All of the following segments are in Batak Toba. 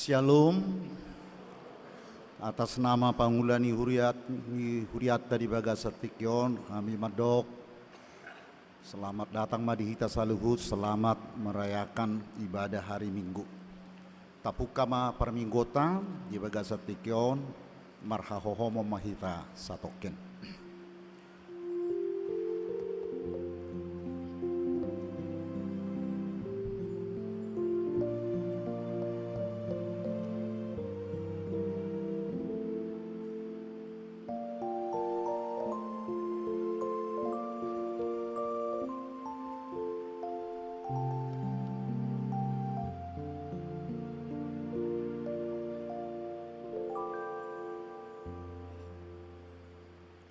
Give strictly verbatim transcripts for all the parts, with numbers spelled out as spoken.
Syalom. Atas nama pangula ni huriat, ni huriatta di bagasan tingki on, hami mandok, selamat datang ma di hita saluhut, selamat merayakan ibadah hari Minggu. Tapungka ma parmingguonta di bagasan tingki on, marhahohomon ma hita satongkin.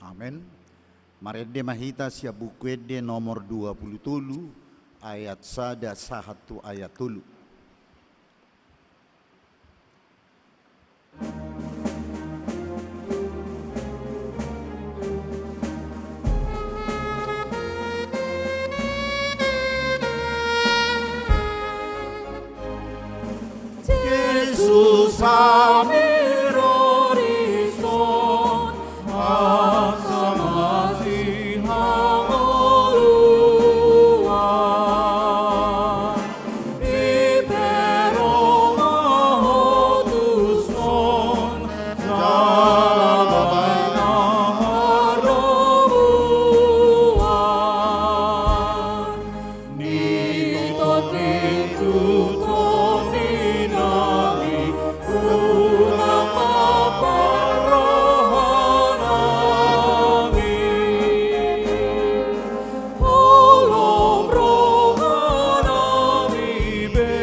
Amen. Marende ma hita sian Buku Ende nomor dua pulu tolu, ayat sada sahat tu ayat tolu. Jesus, hami ro dison, asa masihangoluan. Dipero ma ho tuson, jala baen na haromuan. Di tondi tu tondi nami, unang ma parroha nami. Holom roha nami be,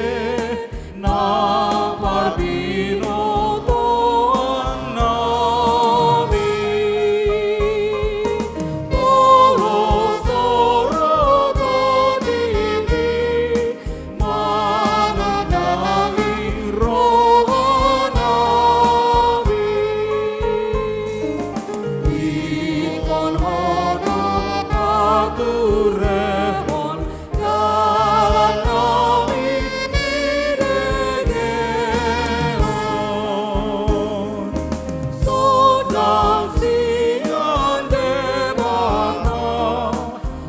nang parbinotoan nami. Molo so ro tondimi, manandangi roha nami. Ingkon ho do paturehon dalan nami di begeon. Sondang sian Debata,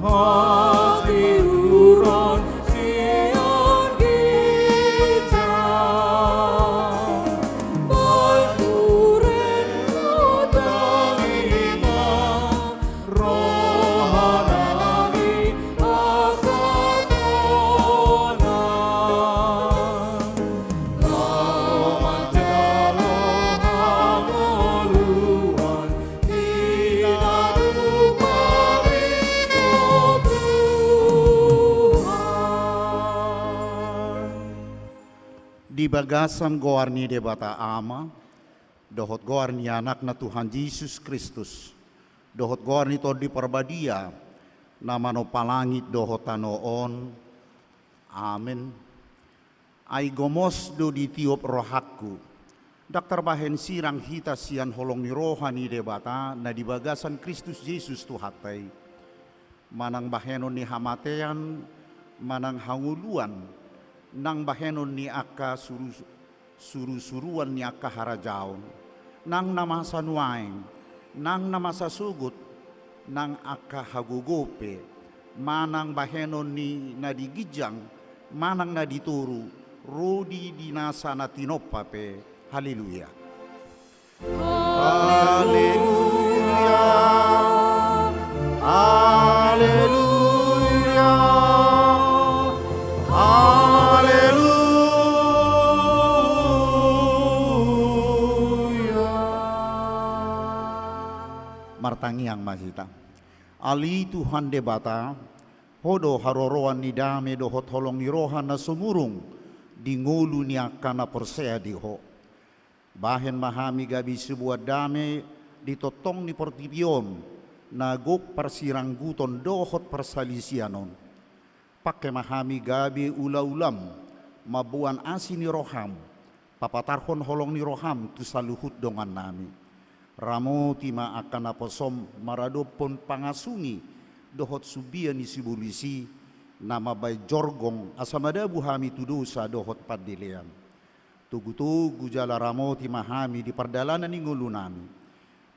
hatiuron sian ginjang. Panduren sondangi ma roha nami asa sonang. Laho manjalo hangoluan, di na dupang i, o Tuhan. Di bagasan goar ni Debata Ama, dohot goar ni Anakna Tuhan Jesus Kristus, dohot goar ni Tondi Parbadia, na manompa langit dohot tano on. Amen. Ai gomos do ditiop rohangku, ndang tarbahen sirang hita sian holong ni roha ni Debata na di bagasan Kristus Jesus Tuhanta i. Manang bahenon ni hamatean, manang hangoluan, nang bahenon ni angka suru-, surusuruan ni angka harajaon, nang na masa nuaeng, nang na masa sogot, nang angka hagogoon pe, manang bahenon ni na di ginjang, manang na di toru, ro di, di nasa na tinompa pe. Haleluya. Haleluya. Haleluya. Haleluya. Martangiang ma hita. Ale Tuhan Debata, Ho do haroroan ni dame dohot holong ni roha na sumurung di ngolu ni angka na porsea di Ho. Bahen ma hami gabe siboan dame di tongtong ni portibi on, na gok parsirangguton dohot parsalisian on. Pangke ma hami gabe ulaulaM, mamboan asi ni rohaM, papatarhon holong ni rohaM tu saluhut dongannami. Ramoti ma angka naposoM maradophon pangasung i dohot sumbia ni sibolis i, na mambahen jorgong asa madabu hami tu dosa dohot pandelean. Togu-togu jala ramoti ma hami di pardalanan ni ngolunami,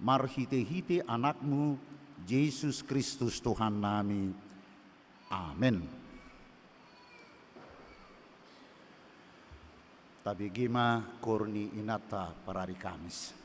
marhite-hite Anakmu, Jesus Kristus Tuhannami. Amen. Tabege ma koor ni inanta parari Kamis.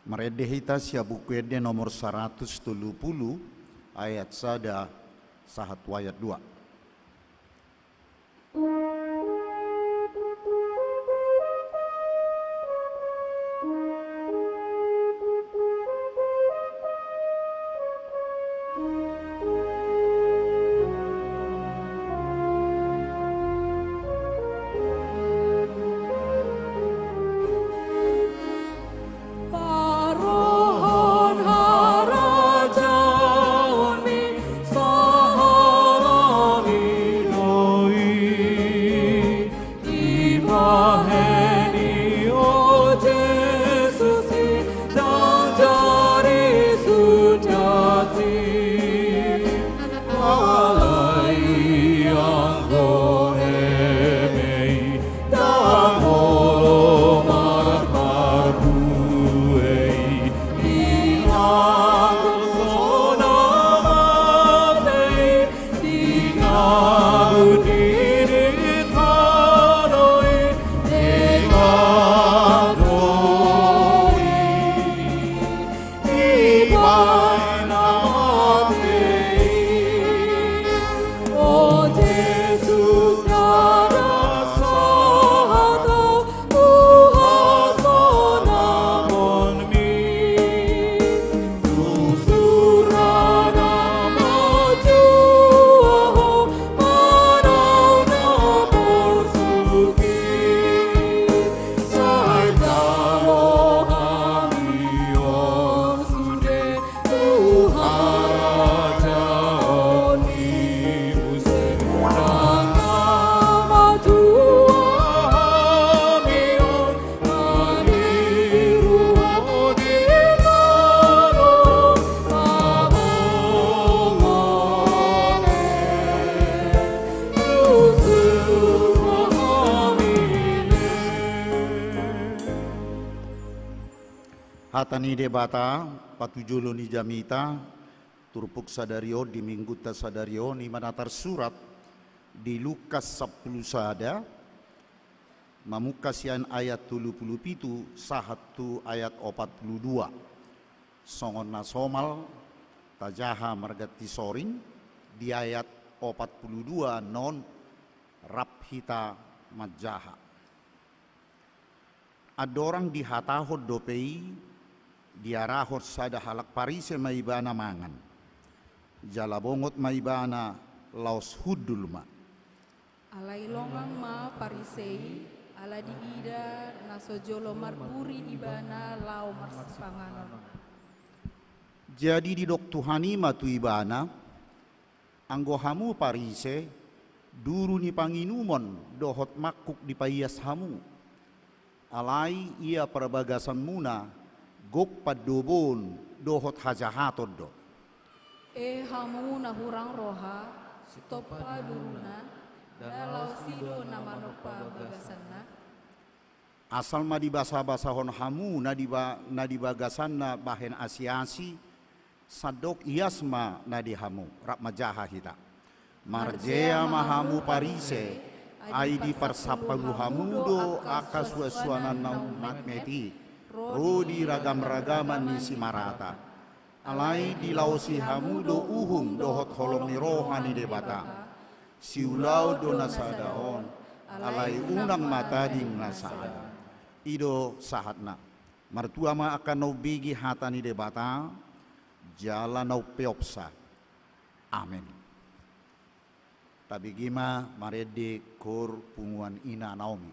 Marende hita sian Buku Ende nomor saratus tolu pulu, ayat sada sahat tu ayat dua. Hata ni Debata, patujolo ni jamita, turpuk sadari on di minggunta sadari on, i ma na tarsurat di Lukas sampulu sada, mamungka sian ayat tolu pulu pitu sahat tu ayat opat pulu dua. Songon na somal, tajaha marganti soring, di ayat opat pulu dua non rap hita manjaha. Andorang dihatahon dope i, diarahon sada halak Parise ma ibana mangan. Jala bongot ma ibana laos hundul ma. Alai longang ma Parise i, ala diida na so jolo marburi ibana laho marsipanganon. Jadi didok Tuhan i ma tu ibana, anggo hamu Parise, duru ni panginumon dohot mangkuk dipaias hamu. Alai ia parbagasanmuna, gok pandoboon dohot hajahaton do. E hamu na hurang roha, sitompa duruna, nda laos i do na manompa bagasanna. Asal ma dibasabasahon hamu na diba-, na dibagasanna bahen asiasi, sandok ias ma na di hamu, rap manjaha hita. Marjea ma hamu Parise, ai diparsampulu hamu do angka suansuanan na ummetmet i, ro di ragamragaman ni simarata. Alai dilaosi hamu do uhum dohot holong ni roha ni Debata. Siulaon do na sada on, alai unang ma tading na sada. I do sahatna. Martua ma angka na umbege hata ni Debata, jala na umpeopsa. Amen. Tabege ma marende Koor Punguan Ina Naomi.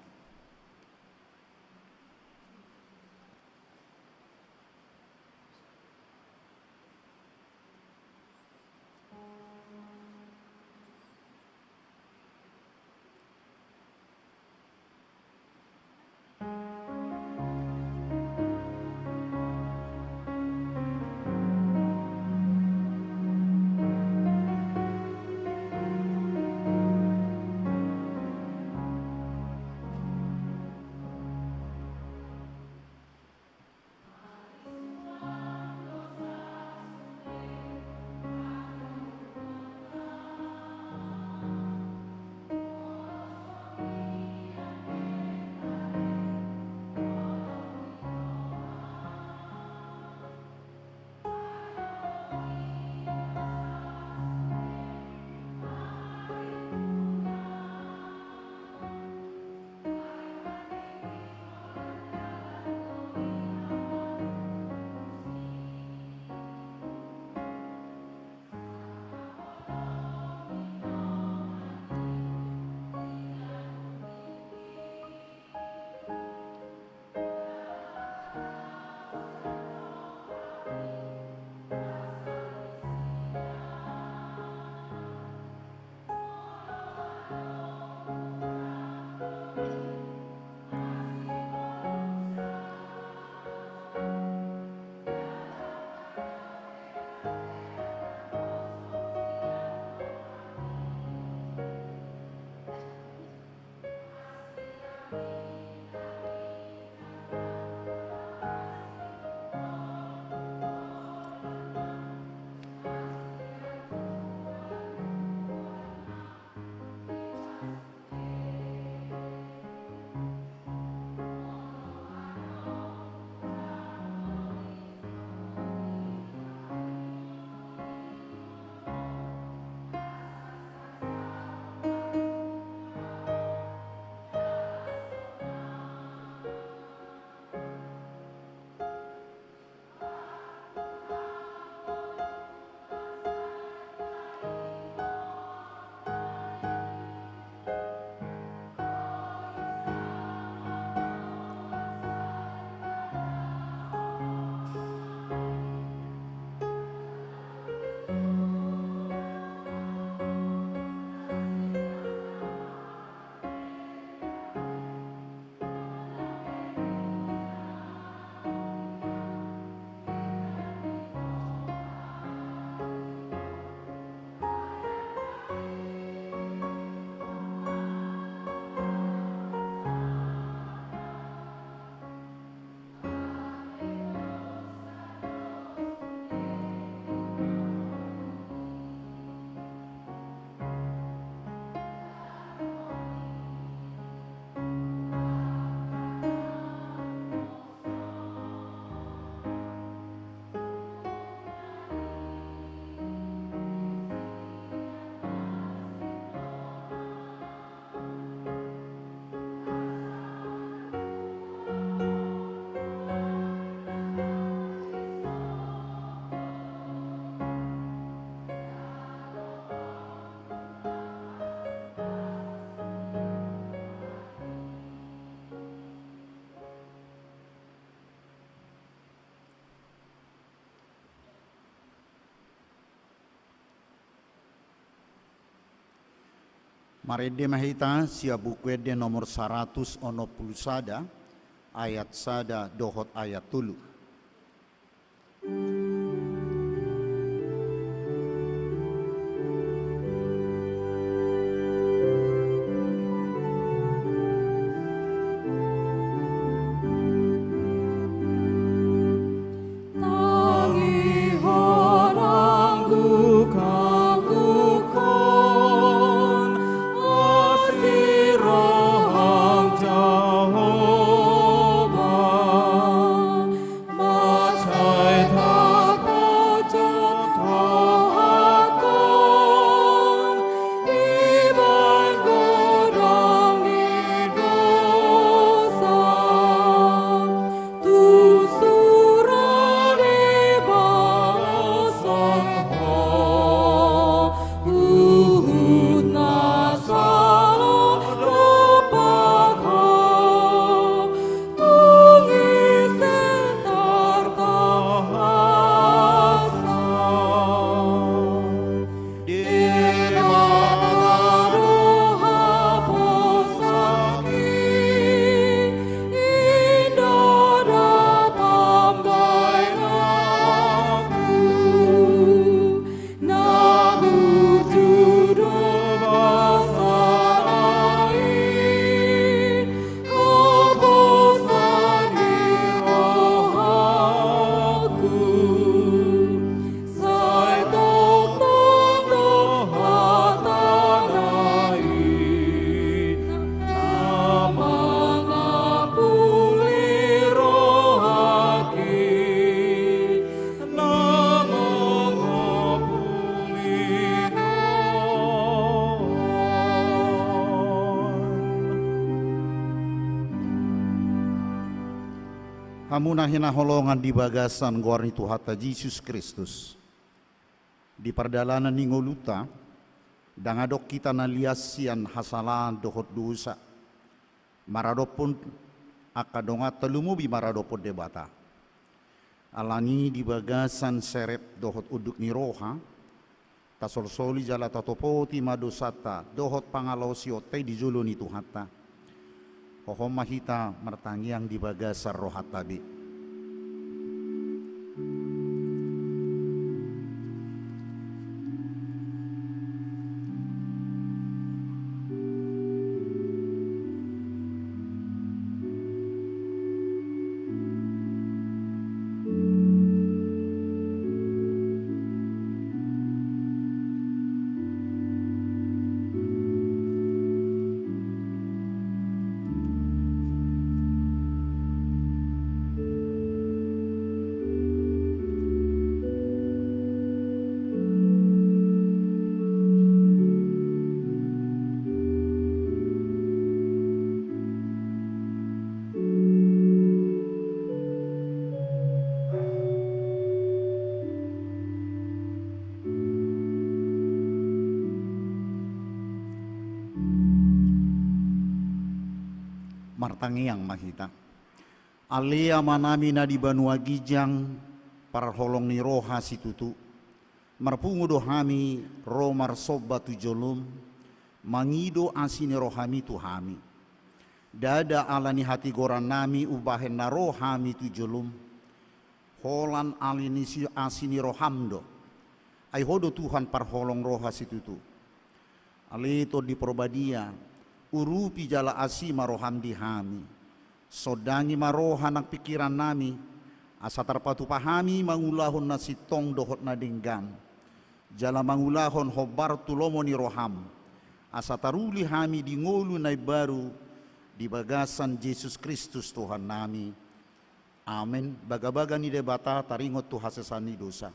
Marende ma hita sian Buku Ende nomor saratus onom pulu sada, ayat sada dohot ayat tolu. Hamu na hinaholongan di bagasan goar ni Tuhanta Jesus Kristus. Di pardalanan ni ngolunta, ndang adong hita na lias sian hasalahan dohot dosa, maradophon angka donganta lumobi maradophon Debata. Alani di bagasan serep dohot unduk ni roha, tasolsoli jala tatopoti ma dosanta dohot pangalaosionta i di jolo ni Tuhanta. Hohom ma hita martangiang di bagasan rohanta be. Martangiang ma hita. Ale Amanami na di banua ginjang, parholong ni roha situtu, marpungu do hami ro marsomba tu jolom, mangido asi ni rohami tu hami. Ndada ala ni hatigorannami umbahen na ro hami tu jolom, holan ale ni si asi ni roham do. Ai Ho do Tuhan parholong roha situtu. Ale Tondi Porbadia, urupi jala asi ma roham di hami. Sondangi ma roha nang pingkirannami, asa tarpatupa hami mangulahon na sintong dohot na denggan. Jala mangulahon hombar tu lomo ni roham, asa taruli hami di ngolu na imbaru di bagasan Jesus Kristus Tuhannami. Amen. Bagabaga ni Debata taringot tu hasesaan ni dosa.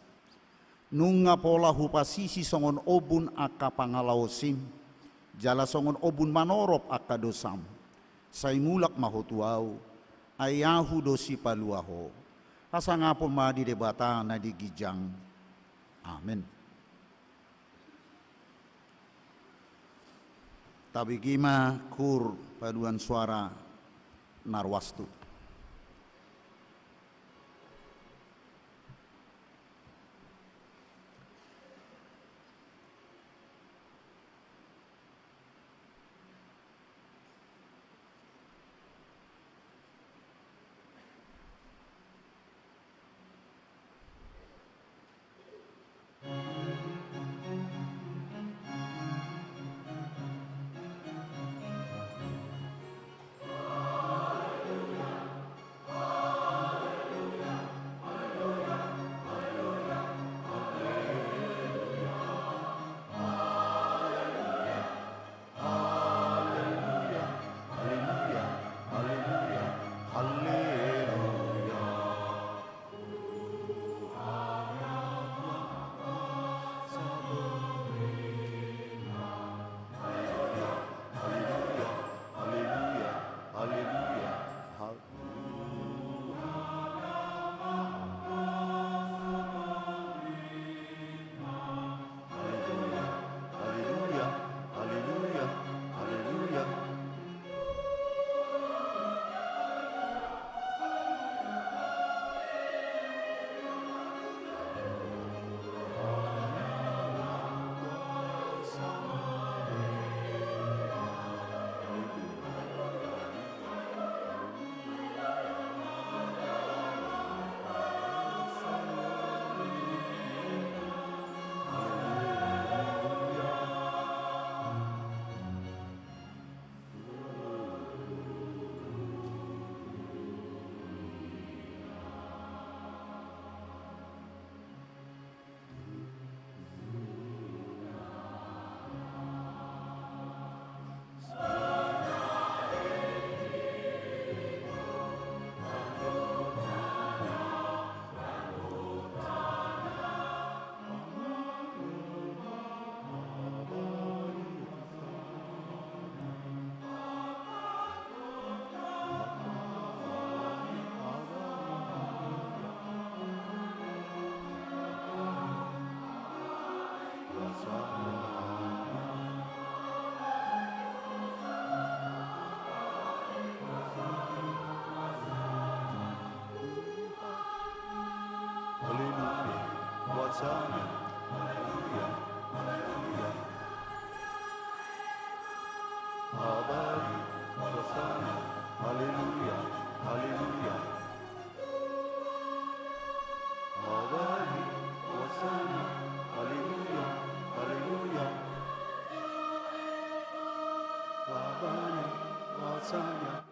Nunga pola hupasisi songon ombun angka pangalaosim, jala songon ombun manorop angka dosam. Sai mulak ma Ho tu Ahu, ai Ahu do Sipalua Ho. Hasangapon ma di Debata na di ginjang. Amen. Tabege ma kur paduan suara na ruas tu. Hosana, haleluya, haleluya. Abadi, hosana, haleluya, haleluya. Abadi, hosana, haleluya, haleluya. Abadi, hosana.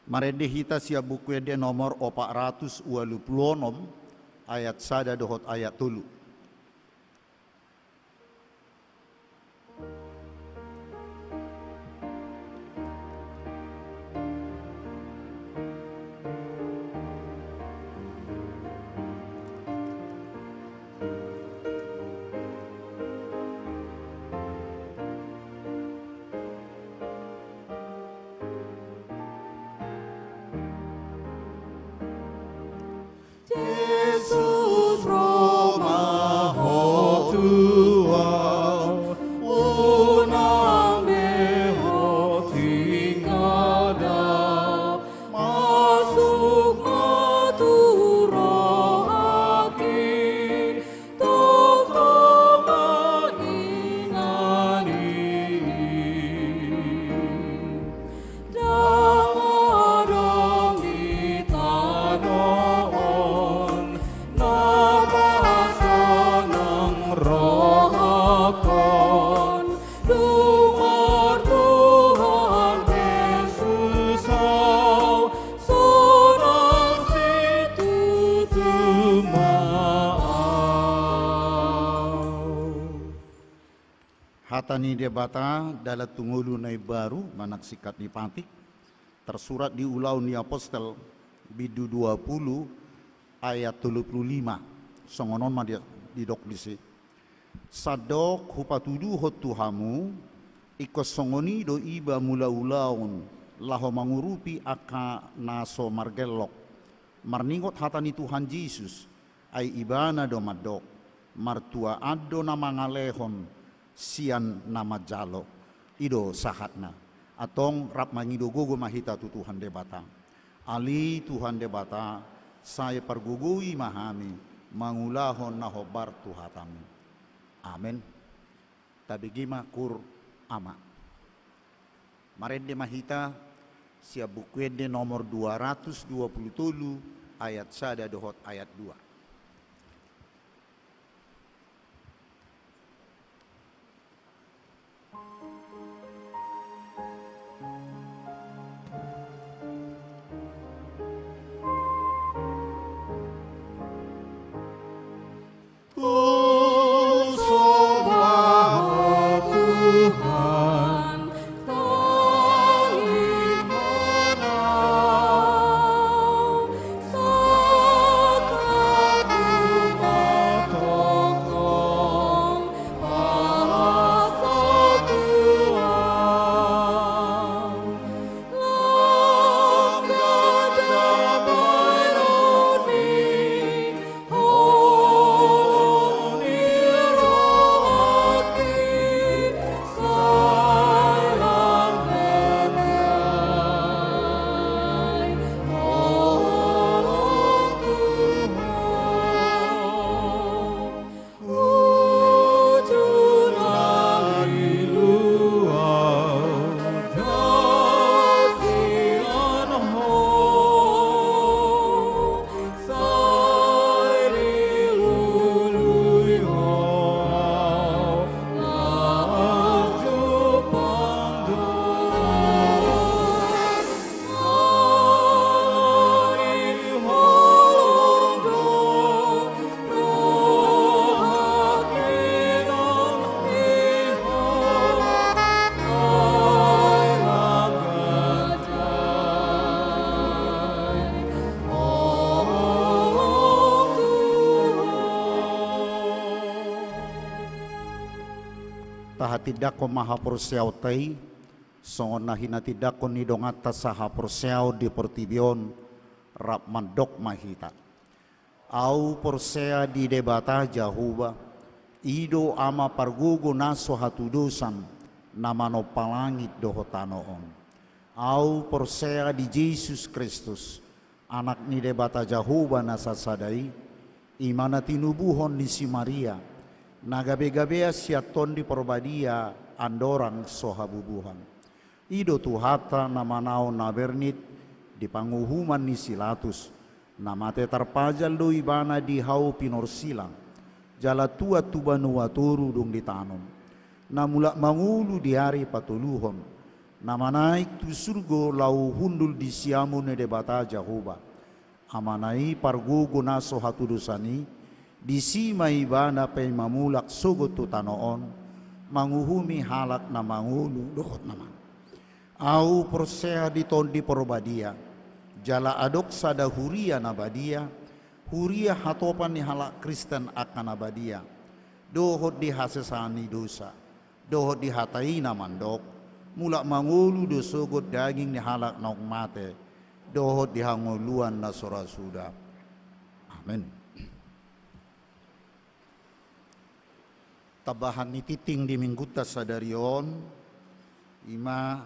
Marende hita sian Buku Ende nomor opat ratus ualu pulu onom, ayat sada dohot ayat tolu. Jesus, ro ma Ho tu ahu, unang be Ho tinggal dao, masuk ma tu rohangki, tongtong ma inganan i. Ndang adong di tano on na basa nang rohangkon, dung martuhan Jesus ahu, sonang situtu ma ahu. Hata ni Debata, dalan tu ngolu na imbaru, manang singkat ni patik, tarsurat di Ulaon ni Apostel, bindu dua pulu, ayat tolu pulu lima, songon on ma di-, didok disi. Sandok hupatuduhon tu hamu, ingkon songon i do iba mangula ulaon, laho mangurupi angka na so margellok, marningot hata ni Tuhan Jesus, ai Ibana do mandok, martuaan do na mangalehon sian na manjalo. I do sahatna. Antong rap mangido gogo ma hita tu Tuhan Debata. Ale Tuhan Debata, sai pargogoi ma hami mangulahon na hombar tu hataMu. Amen. Tabege ma, kur Ama. Marende ma hita sian Buku Ende nomor dua ratus dua pulu tolu, ayat sada dohot ayat dua. Tindanghon ma haporseaonta i, songon na hinatindangkon ni donganta sahaporseaon di portibi on, rap mandok ma hita. Ahu porsea di Debata Jahowa, i do Ama pargogo na so hatudosan, na manompa langit dohot tano on. Ahu porsea di Jesus Kristus, Anak ni Debata Jahowa na sasada i, i ma na tinubuhon ni si Maria, na gabegabean sian Tondi Parbadia andorang so habubuhan. I do Tuhanta na manaon na bernit di panguhuman ni si Latus, na mate tarpajal do ibana di hau pinorsilang, jala tuat tu banua toru dung ditanom, na mulak mangolu di ari patoluhon, na manaek tu surgo laho hundul di siamun ni Debata Jahowa, Amana i pargogo na so hatudosan i, disi ma ibana paima mulak sogot tu tano on, manguhumi halak na mangolu dohot na mate. Ahu porsea di Tondi Parbadia, jala adong sada huria na badia, huria hatopan ni halak Kristen angka na badia, dohot di hasesaan ni dosa, dohot di hata i na mandok, mulak mangolu do sogot daging ni halak naung mate, dohot di hangoluan na so ra suda. Amen. Tambahan ni tingting di Minggunta sadari on, i ma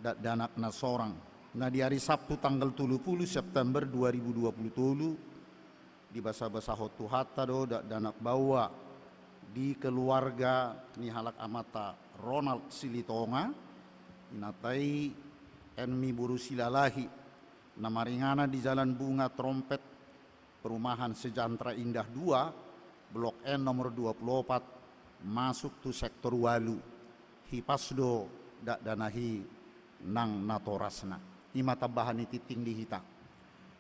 dakdanak na sorang, na di ari Sabtu tanggal tolu pulu September dua ribu dua pulu tolu, dibasabasahon Tuhanta do dakdanak baoa di keluarga ni halak amanta Ronald Silitonga, inanta i Enmi boru Silalahi, na maringanan di Jalan Bunga Trompet, Perumahan Sejahtera Indah dua, Blok N nomor dua pulu opat, masuk tu sektor ualu. Hipas do dakdanak i nang natorasna. I ma tambahan ni tingting di hita.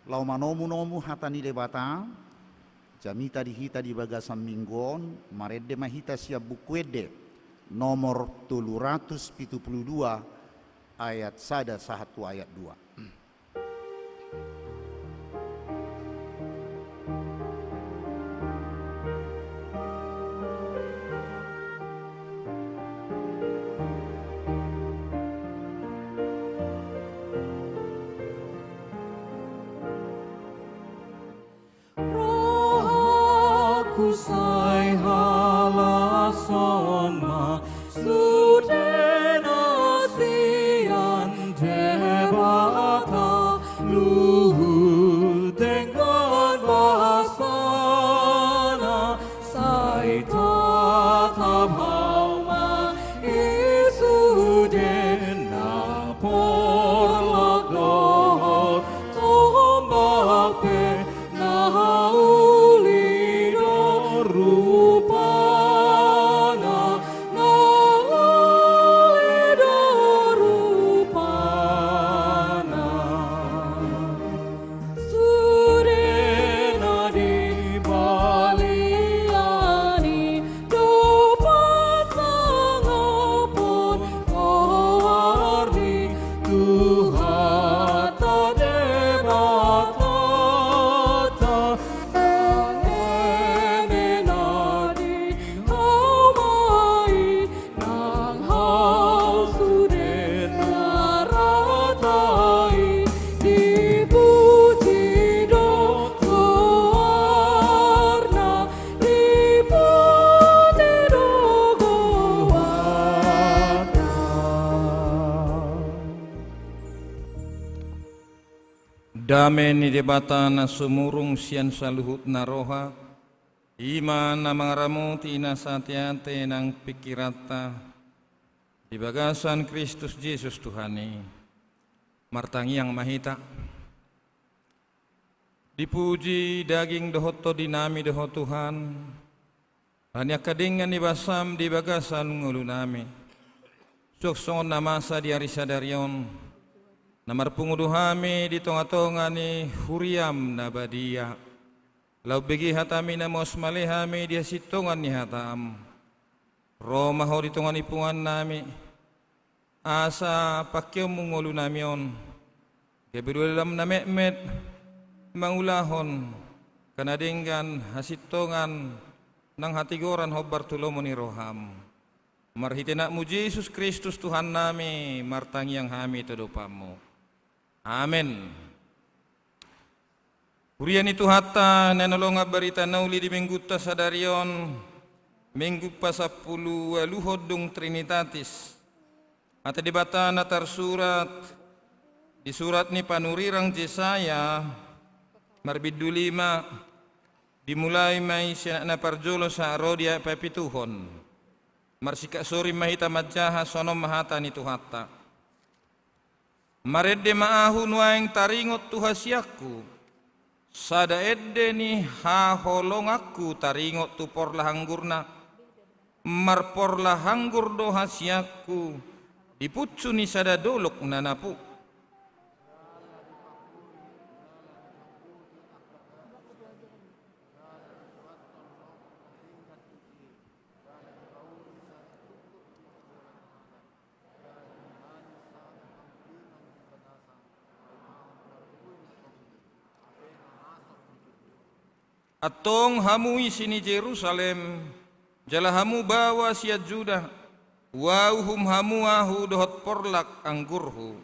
Laho manomunomu hata ni Debata, jamita di hita di bagasan minggu on, marende ma hita sian Buku Ende nomor tolu ratus pitu pulu dua, ayat sada sahat tu ayat dua. Rohangku sai halashon ma sudena sian Debata, luhut denggan basana, sai tatap hauma i sude na porlak dohot tombak pe, na uli do rupana, na uli do rupana. Sude na di balian i do pasangaphon goar ni Tuhanta Debatanta, nang eme na di hauma i, nang hau sude na rata i, dipuji do goarna, dipuji do goarna. Dame ni Debata na sumurung sian saluhutna roha, i ma na mangaramoti na sateate nang pingkiranta di bagasan Kristus Jesus Tuhan i. Martangiang ma hita. Dipuji daging dohot tondinami do Ho Tuhan, ala ni angka denggan ni basam di bagasan ngolunami. Suang songon na masa di ari sadari on, na marpungu do hami di tongatonga ni huriam na badia, laho umbege hatami na mos, male hami di hasintongan ni hatam. Ro ma Ho di tonga ni punguannami, asa pangkeonmu ngolunami on, gabe dua dalam na metmet, mangulahon angka na denggan, hasintongan nang hatigoran hombar tu lomo ni roham. Marhite AnakMu Jesus Kristus Tuhannami, martangiang hami tu adopanMu. Amen. Huria ni Tuhanta na hinaholongan, barita na uli di Minggunta sadari on, Minggu pasampulu ualuhon dung Trinitatis. Hata Debata na tarsurat di surat ni panurirang Jesaya, marbindu lima, dimulai ma i sian ayat na parjolo sahat ro di ayat papituhon. Marsingkat soring ma hita manjaha, songon on ma hata ni Tuhanta. Marende ma Ahu nuaeng taringot tu hasianku, sada ende ni haholonganku taringot tu porlak anggurna. Marporlak anggur do hasianku di punsu ni sada dolok na napu. Antong hamu isi ni Jerusalem, jala hamu baoa sian Juda, huauhum hamu Ahu dohot porlak anggurhu.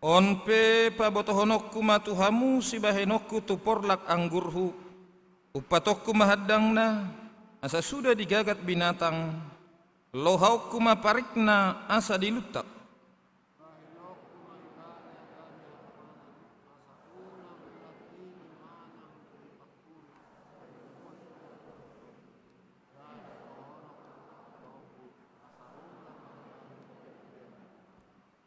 On pe pabotohononku ma tu hamu sibahenonku tu porlak anggurhu. Umpatonku ma handangna, asa suda digagat binatang. Lohaonku ma parikna, asa diluntak.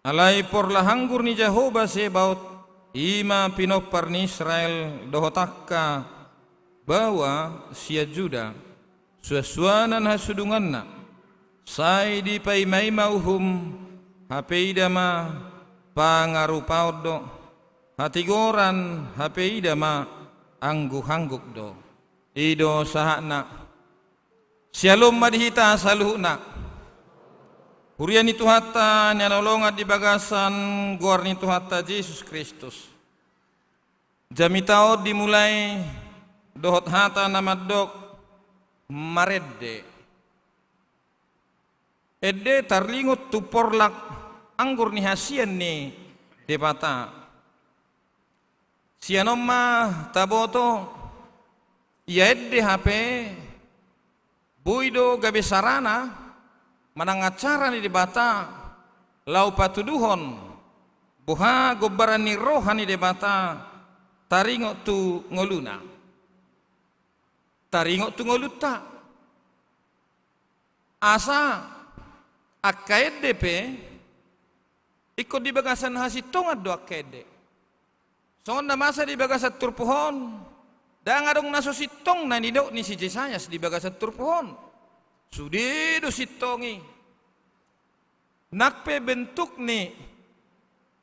Alai porlak anggur ni Jahowa Zebaot, i ma pinompar ni Israel dohot angka baoa sian Juda, suansuanan hasudunganna. Sai dipaimaima uhum, hape ida ma pangarupaon do, hatigoran, hape ida ma anggukangguk do. I do sahatna. Syalom ma di hita saluhutna. Huria ni Tuhanta na hinaholongan di bagasan goar ni Tuhanta Jesus Kristus. Jamita on dimulai dohot hata na mandok marende. Ende taringot tu porlak anggur ni hasian ni Debata. Sian on ma taboto, ia ende hape boi do gabe sarana manang acara ni Debata laho patuduhon boha gombaran ni roha ni Debata taringot tu ngoluna, taringot tu ngolunta. Asa angka ende pe ingkon di bagasan hasintongan do angka ende. Songon na masa di bagasan turpuk on, ndang adong na so sintong na nidok ni si Jesayas di bagasan turpuk on. Sude do sintong i. Nang pe bentuk ni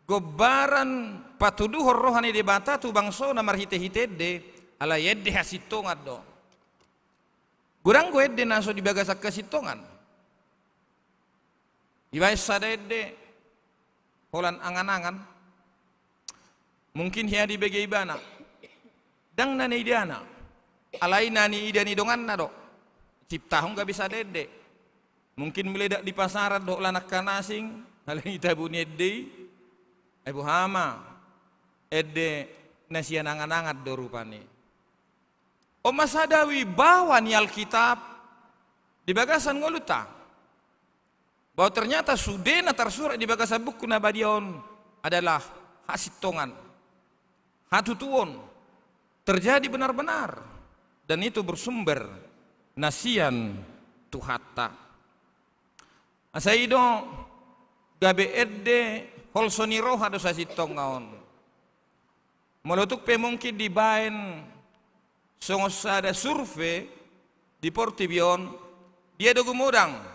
gombaran patuduhon roha ni Debata tu bangsona marhitehite ende, alai ende hasintongan do. Godang do ende na so di bagasan hasintongan. Dibaen sada ende holan angan-angan. Mungkin hea dibege ibana. Ndang na niidana. Alai na niida ni donganna do. Ciptahon gabe sada ende. Mungkin meledak di pasaran dohot lan angka na asing, alai i tabo ni ende i. Ai boha ma, ende na sian angan-angan do rupani. On ma sada wibawa ni Alkitab di bagasan ngolunta. Bahwa ternyata sude na tarsurat di bagasan buku na badia on adalah hasintongan, hatutuon, terjadi benar-benar, dan itu bersumber na sian Tuhanta. Asa i do gabe ende holso ni roha do sasintongna on. Molo tung pe mungkin dibaen songon sada survei di portibi on, dia do gumodang?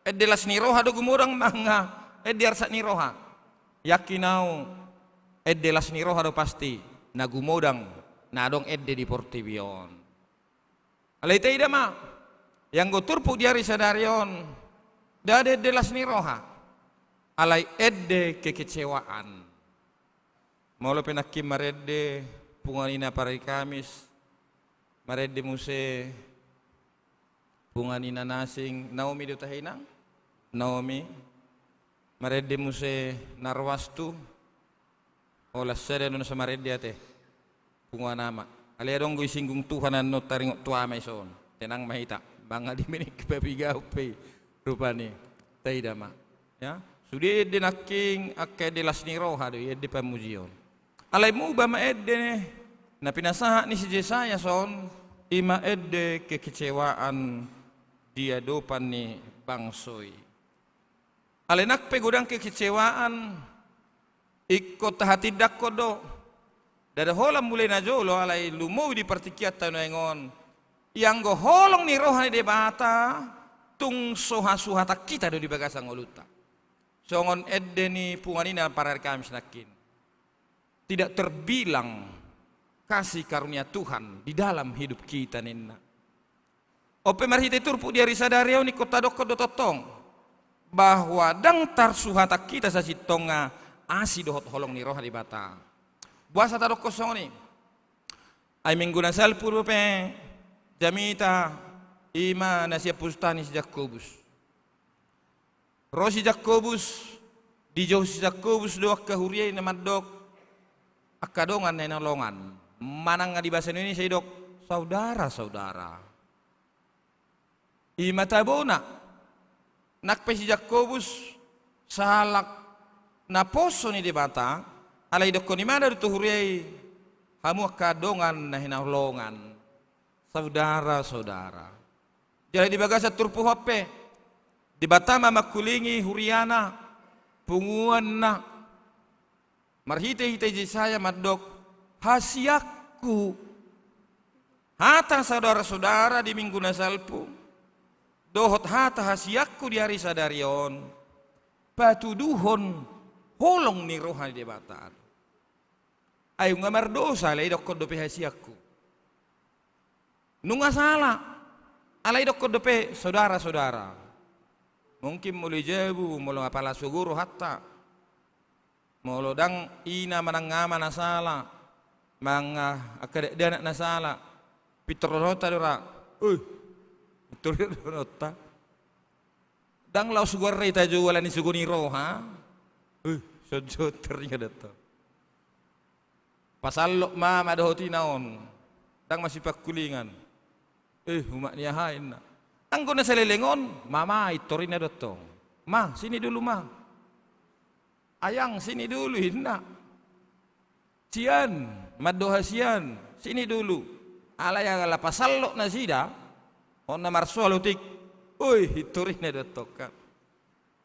Ende las ni roha do gumodang manang ende arsak ni roha? Yakin au, ende las ni roha do pasti na gumodang na adong ende di portibi on. Alai taida ma, ianggo turpuk di ari sadari on, Ndada ende las ni roha, alai ende kekecewaan. Molo pe nangkin marende punguan ina parari Kamis, marende muse punguan ina na asing, Naomi do tahe inang? Naomi. Marende muse Narwastu, olas sada do na so marende ate. Punguan ama. Alai adong do isinggung Tuhan annon taringot tu ama i son. Tenang ma hita. Manga di menek papiga uppe i rupani. Taida ma. Ya. Sude ende nangkin angka ende las ni roha do i, ende pamujion. Alai muba ma ende na pinasahat ni si Jesaya son, i ma ende kekecewaan di adopan ni bangso i. Alai nang pe godang kekecewaan, ingkon tahatindangkon do. Ndada holan mulai na jolo alai lumobi di partingkian ta nuaeng on. Ianggo holong ni roha ni Debata, tung so hasuhatan hita do di bagasan ngolunta. Songon ende ni punguan ina parari Kamis nangkin. Tidak terbilang kasih karunia Tuhan di dalam hidup kita ninna. On pe marhite turpuk di ari sadari on ingkon tadokkon do tongtong bahwa ndang tarsuhatan hita sasintongna asi dohot holong ni roha ni Debata. Boasa tadokkon songon i? Ai minggu na salpu dope jamita i ma na sian pusuta ni si Jakobus. Ro si Jakobus, dijou si Jakobus do angka huria i na mandok angka dongan na hinaholongan. Manang di bahasa Indonesia idok saudara-saudara. I ma tabona. Nang pe si Jakobus sahalak naposo ni Debata, alai didokkon ibana do tu huria i, hamu angka dongan na hinaholongan, saudara-saudara. Jala di bagasan turpuk on pe, Debata ma mangkulingi huriana, punguanna. Marhite-hite Jesaya mandok, hasianku. Hata saudara-saudara di minggu na salpu, dohot hata hasianku di ari sadari on, patuduhon holong ni roha ni Debata. Ai nunga mardosa, alai didokkon dope hasianku. Nunga sala, alai didokkon dope saudara-saudara. Mungkin molo i jabu, molo apala sogo rohanta. Molo ndang ina manang ama na sala, manang angka dakdanak na sala, pintor dohononta do ra. Ui, pintor dohononta. Ndang laos goarna i tajou ala ni sogo ni roha. Ui, songon i do tong. Pasallop ma ama dohot ina on. Ndang masipangkulingan. Eh, umak ni aha inna. Anggo na saleleng on, mama, pintor inna do tong. Ma, sini dulu ma. Ayang, sini dulu inna. Sian, mandok hasian, sini dulu. Alai ala pasallop nasida, on na marsoal otik. Ui, pintor inna do tong kan.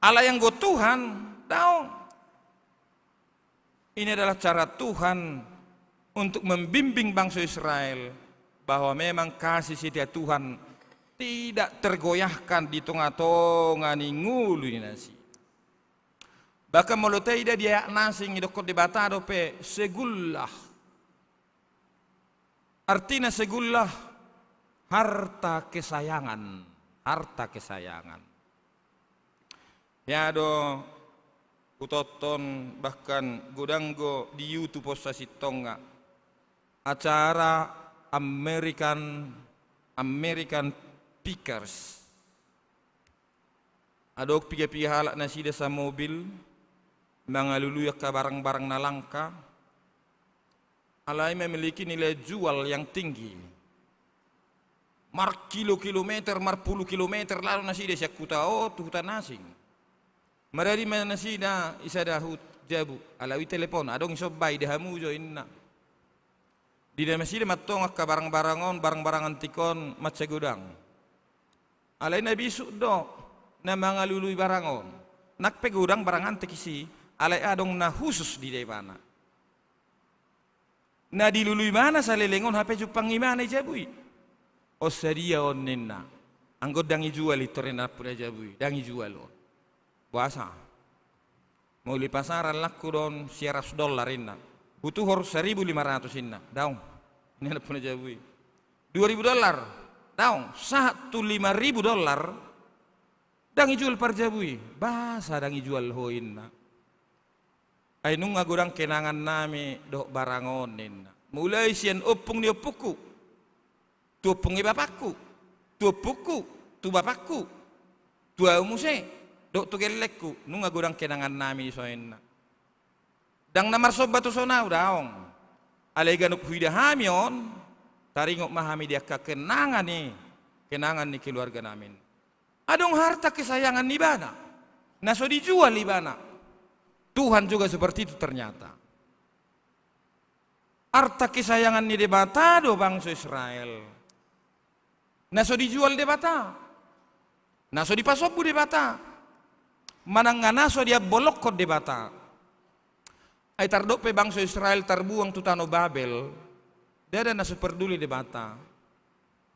Alai anggo Tuhan, daong. Ini adalah cara Tuhan untuk membimbing bangsa Israel bahwa memang kasih setia Tuhan tidak tergoyahkan di tonga-tonga ni ngolu ni nasida. Bahkan molo taida di ayat na asing didokkon Debata dope segullah. Artina segullah, harta kesayangan, harta kesayangan. Ia do hutonton bahkan godang do di YouTube on sasintongna acara American, American Pickers. Adong piga-piga halak nasida samobil mangalului angka barang-barang na langka, alai memiliki nilai jual yang tinggi. Markilo-kilometer, marpulu kilometer laho nasida sian huta on tu huta na asing. Maradi ma nasida i sada hut jabu, alai i telepon, adong i somba i, da hamu jo inna. Dida nasida mantong angka barang-barang on, barang-barang antik on, mansai godang. Alai na bisuk do na mangalului barang on. Nang pe godang barang antik i si, alai adong na khusus dida ibana. Na dilului ibana saleleng on hape jumpang ibana i jabu i. On sadia on ninna. Anggo ndang ijual i torina puna jabu i, ndang ijual on. Boasa? Molo i pasaran langku do on siaratus dollar inna. Hutuhor saribu lima ratus inna. Daong. Ninna puna jabu i. Dua ribu dollar. Daong. Sahat tu lima ribu dollar. Ndang ijual parjabu i. Boasa ndang ijual ho, inna. Ai nunga godang kenangannami dohot barang on, ninna. Mulai sian ompung ni ompungku, tu ompung ni bapakku, tu ompungku, tu bapakku, tu ahu muse, dohot tu gellengku, nunga godang kenangannami dison, ninna. Ndang na marsomba tu son ahu, daong. Alai ganup huida hami on, taringot ma hami di angka kenangan i, kenangan ni keluarganami. Adong harta kesayangan ni ibana, na so dijual ibana. Tuhan juga seperti itu ternyata. Harta kesayangan ni Debata do bangso Israel, na so dijual Debata, na so dipasombu Debata, manang na so diambolokkon Debata. Ai tardok pe bangso Israel tarbuang tu tano Babel, ndada na so parduli Debata.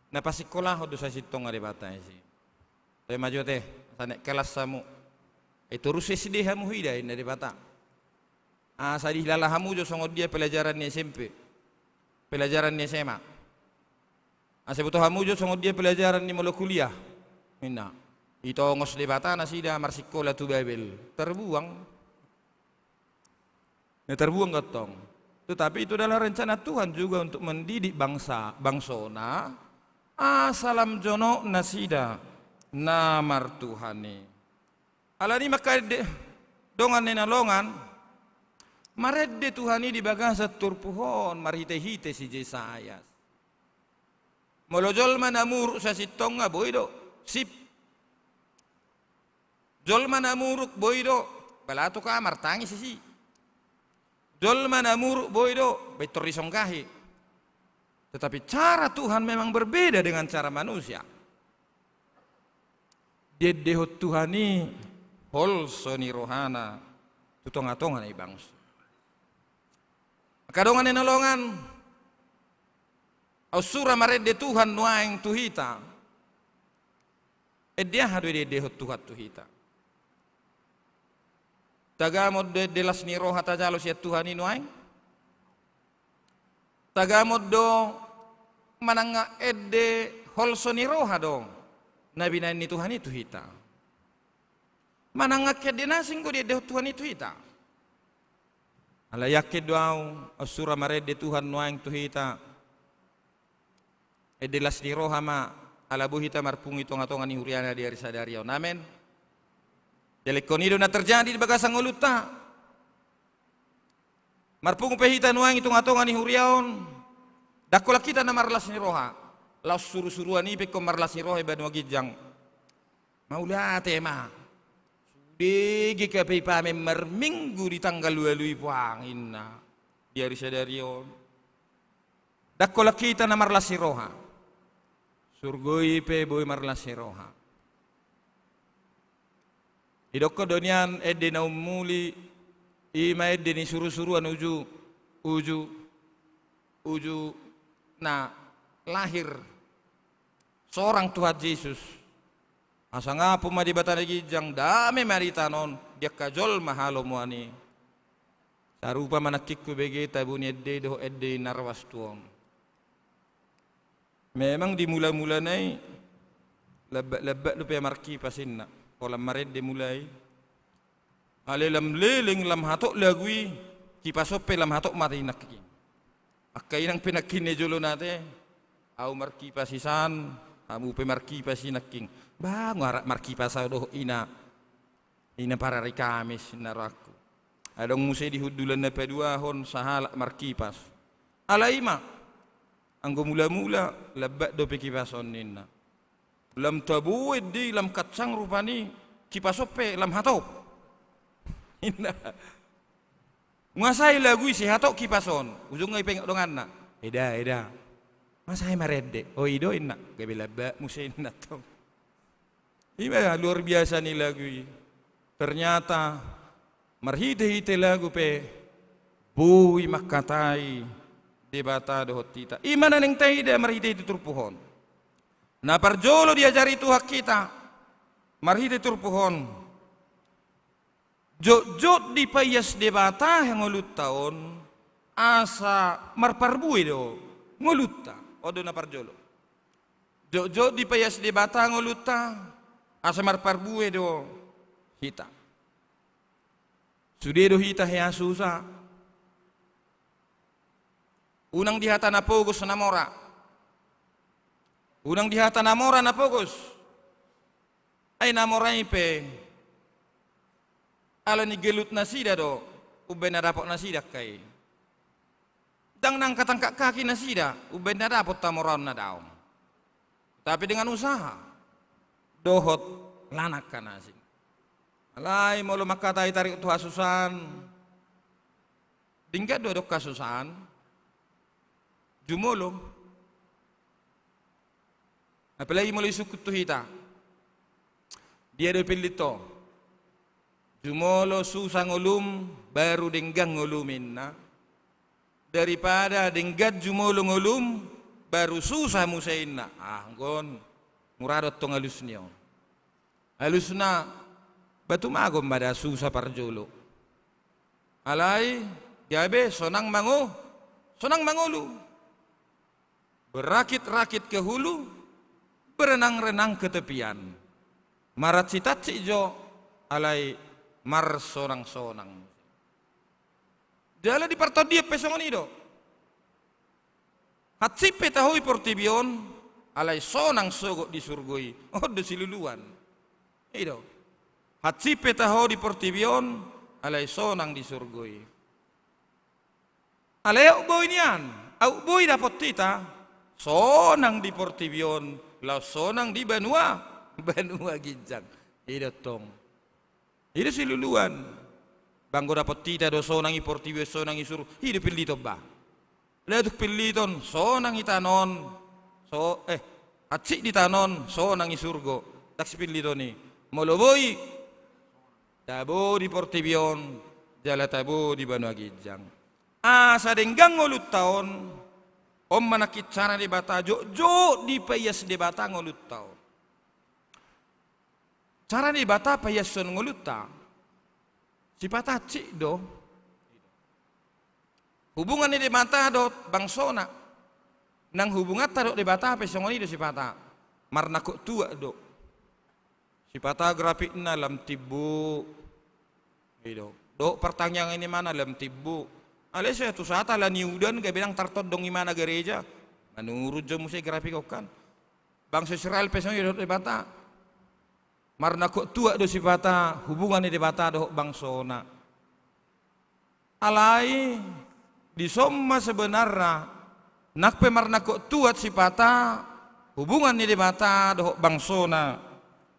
Na pasingkolahon do sasintongna Debata i. Toe ma jo te, asa naik kelas hamu. Ai torus S D hamu huida, inna Debata. Asa dihilala hamu jo songon dia pelajaran ni S M P, pelajaran ni S M A. Asa diboto hamu jo songon dia pelajaran ni molo kuliah, inna. Ditongos Debata nasida marsingkola tu Babel, tarbuang. Na tarbuang gantong. Tetapi itu adalah rencana Tuhan juga untuk mendidik bangsa, bangsona, asa lam jonok nasida na martuhan i. Alani i mangkaende, dongan ni na longan, marende Tuhan i di bagasan turpuk on marhitehite si Jesayas. Molo jolma na muruk sasintongna boi do, sip. Jolma na muruk boi do, balatuk aha martangis disi. Jolma na muruk boi do, baen tor disonggahi. Tetapi cara Tuhan memang berbeda dengan cara manusia. Diendehon Tuhan i holso ni rohana tu tongatonga ni bangso. Angka dongan ni na longan, aut sura marende Tuhan nuaeng tu hita. Ende aha do diendehon Tuhan tu hita? Tagamon do ende las ni roha tajalo sian Tuhan i nuaeng? Tagamon do manang ende holso ni roha do na binaen ni Tuhan i tu hita? Manang angka ende na asing do diendehon Tuhan i tu hita? Alai yakin do ahu, aut sura marende Tuhan nuaeng tu hita, ende las ni roha ma, ala boi hita marpungu i tongatonga ni huriana di ari sadari on. Amen. Jadi ingkon i do na terjadi di bagasan ngolunta. Marpungu pe hita nuaeng i tongatonga ni huria on, ndang holan hita na marlas ni roha. Laos surusuruan i pe ingkon marlas ni roha i banua ginjang. Mauliate ma. Sude ge hape i pamen marminggu di tanggal ualu i puang, inna. Di ari sadari on. Ndang holan hita na marlas ni roha. Surgo i pe boi marlas ni roha. Didokkon do nian ende na ummuli, i ma ende ni surusuruan uju, uju, uju na lahir sorang Tuhan Jesus. Asa ngapung ma Debata na ginjang, dame ma di tano on di angka jolma halomoan i. Sarupa ma nangkin hubege tabu ni ende i dohot ende i na ruas tu on. Memang di mulamulana i lambatlambak dope markipas inna, holan marende mulai. Alai lam leleng lam hatop lagu i, kipas on pe lam hatop ma i nangkin. Angka inang pe nangkin na di jolona ate, ahu markipas i san, hamu pe markipas i nangkin. Ba nga arak markipas ahu dohot ina. Ina parari Kamis na rohangku. Adong muse di hundulan na paduahon sahalak markipas. Alai i ma, anggo mulamula lambat dope kipas on ninna. Lam tabo ende i lam kancang rupani, kipas on pe lam hatop. Inna. Nga sai lagu i sai hatop kipas on. Ujungna i pe ingot donganna. Eda, eda. Nga sai marende. O i do inna. Gabe lambat muse inna tong. I ma luar biasa ni lagu i. Ternyata marhitehite lagu pe boi mangkatai Debata dohot hita. I ma na naeng taida marhitehite turpuk on. Na parjolo diajari Tuhan hita marhite turpuk on. Jotjot dipaias Debata ngolunta on, asa marparbue do ngolunta. On do na parjolo. Jotjot dipaias Debata ngolunta, Asa marparbue do hita. Sude do hita hea susa. Unang di hata na pogos na mora. Unang di hata na mora na pogos. Ai na mora i pe ala ni gelut nasida do umbaen na dapot nasida angka i. Ndang na angkat-angkat kaki nasida umbaen na dapot hamoraon na daong. Tapi dengan usaha dohot lan angka na asing. Alai molo mangkatai tarik tu hasusaan, denggan do adong hasusaan, jumolo. Apalagi molo isungkun tu hita. Dia do pillitho? Jumolo susa ngolum baru denggan ngolum inna. Daripada denggan jumolo ngolum baru susa muse inna. Ah, anggo on mura do tong alus ni on. Alusna batu magon ma da susa parjolo. Alai gabe sonang mango, sonang mangolu. Berakit-rakit ke hulu, berenang-renang ke tepian. Maransitansik jo alai marsonang-sonang. Jala di partondion pe songon i do. Hansit pe taho di portibi on, alai sonang sogot di surgo i. On do siluluan. I do. Hansit pe taho di portibi on, alai sonang di surgo i. Alai aut boi nian, aut boi dapot hita sonang di portibi on, laos sonang di banua, banua ginjang. I do tong. I do siluluan. Ba anggo dapot hita do sonang i portibi on, sonang i surgo, i do pilliton ba. Lae tung pilliton, sonang i tano on, so, eh, hansit di tano on, sonang i surgo. Ndang sipilliton i. Molo boi, tabo di portibi on, jala tabo di banua ginjang. Asa denggan ngolunta on, on ma nangkin cara ni Debata, jotjot dipaias Debata ngolunta on. Cara ni Debata paiashon ngolunta, sipata hansit do. Hubungan ni Debata dohot bangsona. Nang hubunganta dohot Debata pe songon i do sipata. Marnangkok tuak do. Sipata grafitna lam timbo. I do. Dohot partangiangan imana lam timbo. Alai sai tu saat ala ni udan gabe ndang tartondong imana gareja. Manurun jo muse grafik on kan. Bangso Israel pe songon i do dohot Debata. Marnangkok tuak do sipata hubungan ni Debata dohot bangsona. Alai dison ma sebenarna nang pe marnangkok tuak sipata hubungan ni Debata dohot bangsona,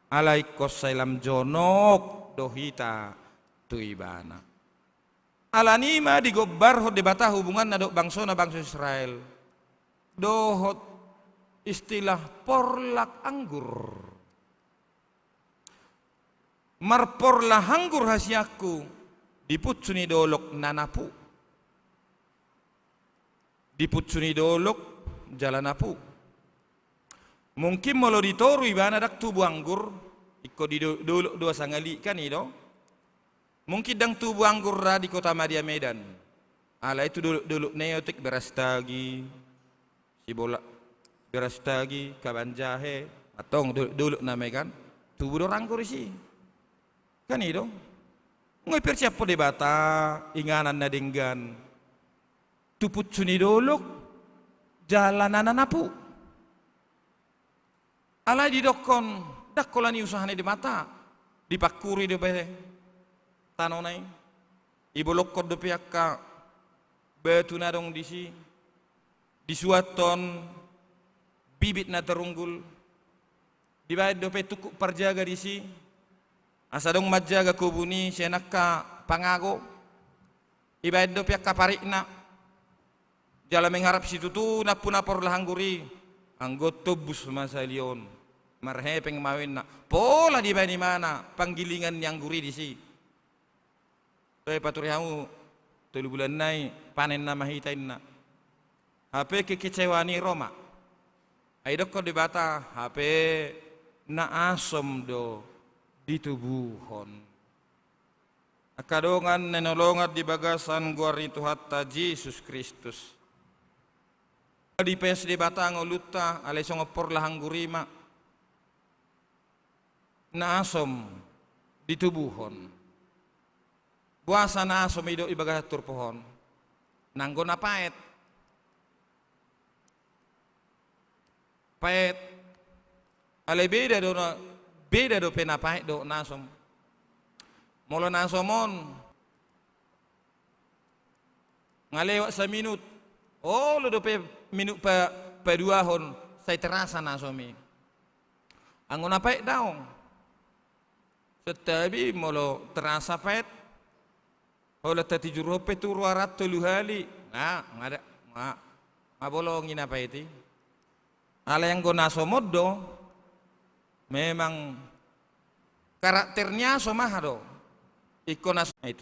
alai ingkon sai lam jonok do hita tu Ibana. Ala ni i ma digombarhon Debata hubunganna dohot bangsona bangso Israel dohot istilah porlak anggur. Marporlak anggur hasianku di punsu ni dolok na napu. Di punsu ni dolok jala napu. Mungkin molo di toru ibana ndang tubu anggur, ingkon di do-, dolok do asa ngali kan i do. Mungkin ndang tubu anggur ra di Kotamadya Medan. Alai tu dolok-dolok na i otik Berastagi, Sibolak, Berastagi, Kabanjahe, antong do-, dolok nama i kan. Tubu do ra anggur disi. Kan i do. Nga diparsiaphon Debata inganan na denggan tu punsu ni dolok jala na napu. Alai didokkon ndang holan ni usaha ni Debata, dipangkuri dope tanona i, dibolongkon dope angka batu na adong disi, disuanhon bibit na tarunggul, dibaen dope tungkuk parjaga disi, asa adong manjaga kobun i sian angka pangago, dibaen dope angka paritna, jala mengharap situtu nampuna porlak anggur i, anggo tombus ma sahali on, marhepeng ma ninna, pola dibaen imana panggilingan ni anggur i disi. Toe paturi hamu, tolu bulan nai panen nama hita inna. Hape kekecewaan i ro ma. Ai didokkon Debata, hape na asom do ditubuhon. Angka dongan na hinaholongan di bagasan goar ni Tuhanta Jesus Kristus. Dipaias Debata ngolunta, alai songon porlak anggur i ma. na asom ditubuhon. Boasa na asom i didok di bagasan turpuk on? Nanggo na paet. Paet. Alai beda do na, beda dope na paet dohot na asom. Molo na asom on, nga lewat saminut, olo dope minut pa, paduahon, sai terasa na asom i. Anggo na paet daong. Santabi molo terasa paet, holan tatijurhon pe tu roa ra tolu hali, nga, nga da, nga, nga bolongi na paet i. Alai anggo na asom on do, memang karakter ni asom aha do? Ingkon asom itu.